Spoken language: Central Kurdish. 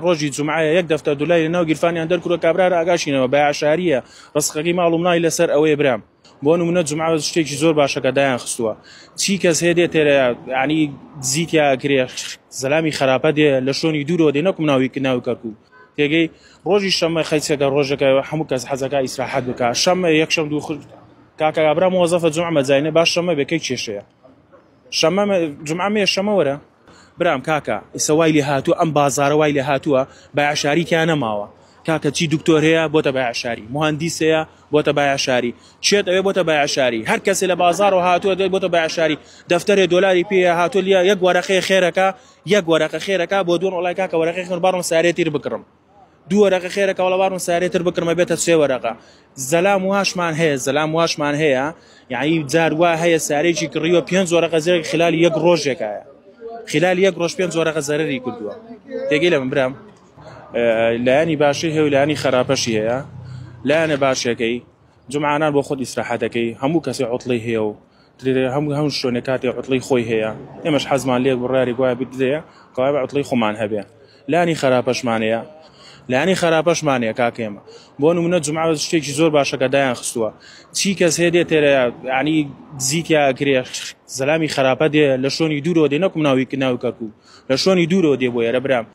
ڕۆژی جومعەیە یەک دەفتەر دولاری لە ناو گیرفانیان دەرکردوە کابرا هەر ئاگاشی نەما بایعشاریە ڕزقەکەی ماڵ و مناڵی لەسەر ئەوەیە برام بۆ نمونە جومعە شتێکی زۆر باشە کە دایان خستووە چی کەس هەیە دێ تێرە یعنی دزی تیا ئەکرێ زەلامی خراپە دێ لە شۆنی دوورەوە دێ نەکوم ناوی ناوی کەرکوک تێگەی ڕۆژی شەممە خەیچەکە ڕۆژەکە هەموو کەس حەزەکە ئیسراحەت بکە شەممە یەکشەم دوو خرد کاکە برا مۆزەفە جومعە مەجاینە باش شەممە بێ کەی کێشەیە شەممە جومعە مێ شەمە وەرە برام کاکە ئیسە وای لێ هاتووە ئەم بازارە وای لێ هاتووە بایعشاری تیا نەماوە کاکە چی دکتۆر هەیە بۆتە بایعشاری مهندیس هەیە بۆتە بایعشاری چێت ئەوێ بۆتە بایعشاری هەر کەسێ لە بازاڕەوە هاتووە دێت بۆتە بایعشاری دەفتەرێ دۆلاری پێیە هاتووە لە یەک وەرەقەیە خێرەکە یەک وەرەقە خێرەکە بۆ دووەن وڵای کاکە وەرەقەی خوێن باڕم سارێ تیر بکڕم دوو وەرەقە خێرەکە وەڵا باڕم سارێ تر بکڕمە بێتە سێ وەرەقە زەلام واشمان هەیە زەلام واشمان هەیە یعنی جار وا هەیە سارێکی کڕیوە پێنج وەرەقە زێر خلالی یەک ڕۆژێکایە خلالی یەک ڕۆژ پێنج وەرەقە زەرەری کردووە تێگەی لە من برام لایەنی باشی هەیە و لایەنی خراپەشی هەیە لایەنە باشەکەی جومعانان بۆ خۆت ئیسراحەتەکەی هەموو کەسێ عوتڵی هەیە و هەموو هەموو شوێنێ کاتێ عوتڵی خۆی هەیە ئێمەش حەزمان لێک بڕیاری گوایە بدرێ کەوایە بە عوتڵی خۆمان هەبێ لانی خراپەشمان هەیە لانی خراپەشمان هەیە کاکە ئێمە بۆ نمونە جومعە شتێکی زۆر باشە کە دایان خستووە چی کەس هەیە دێ تێرە یعنی دزی تیا ئەکرێ زەلامی خراپە دێ لە شوێنی دوورەوە دێ نەکوم ناوی ناوی کەرکوک لە شوێنی دوورەوە دێ بۆ ئێرە برام.